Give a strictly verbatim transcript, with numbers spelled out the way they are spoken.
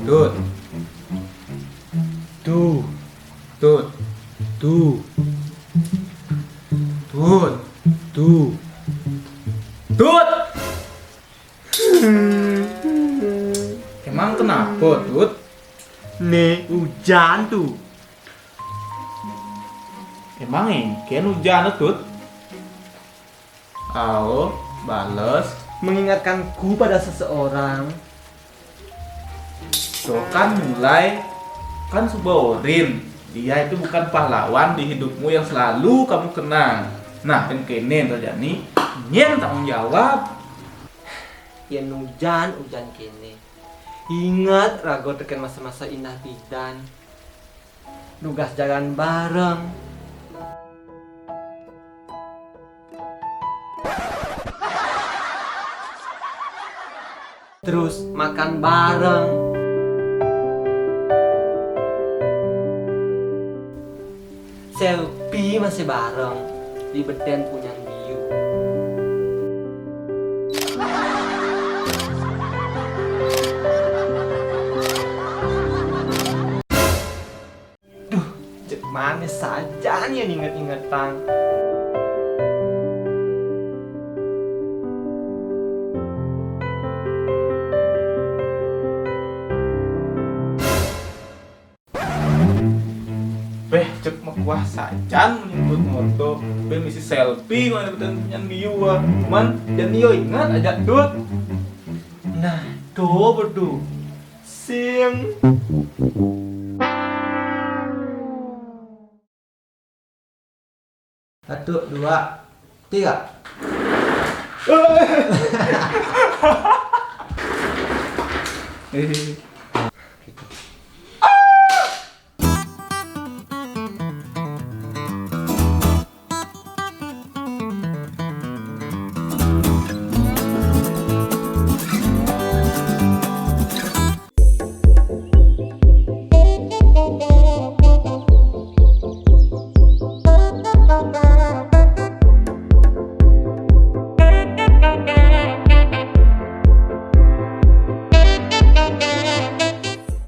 Tut. Tu. Tut. Tu. Tut. Tu. Tut. Emang kenapa, Tut? Nih, hujan tuh. Emang engken hujan, Tut? Ao, bales. Mengingatkanku pada seseorang. Tuh kan mulai, kan suba orin. Dia itu bukan pahlawan di hidupmu yang selalu kamu kenang. Nah, kan kene terjadi, nyen tanggung jawab. Yen hujan, hujan kene. Ingat rago teken masa-masa indah bidan. Nugas jalan bareng. Terus makan bareng. Selfie masih bareng di beden punyan biu. Duh, cek manis saja nih inget-ingetan. Beh, cek mekuah sajan menyebut moto. Beh, misi selfie mana betul nyan biu ah. Cuman, dan yo ingat aja, Tut. Nah, tuh betul. Sing. Satu, dua, tiga.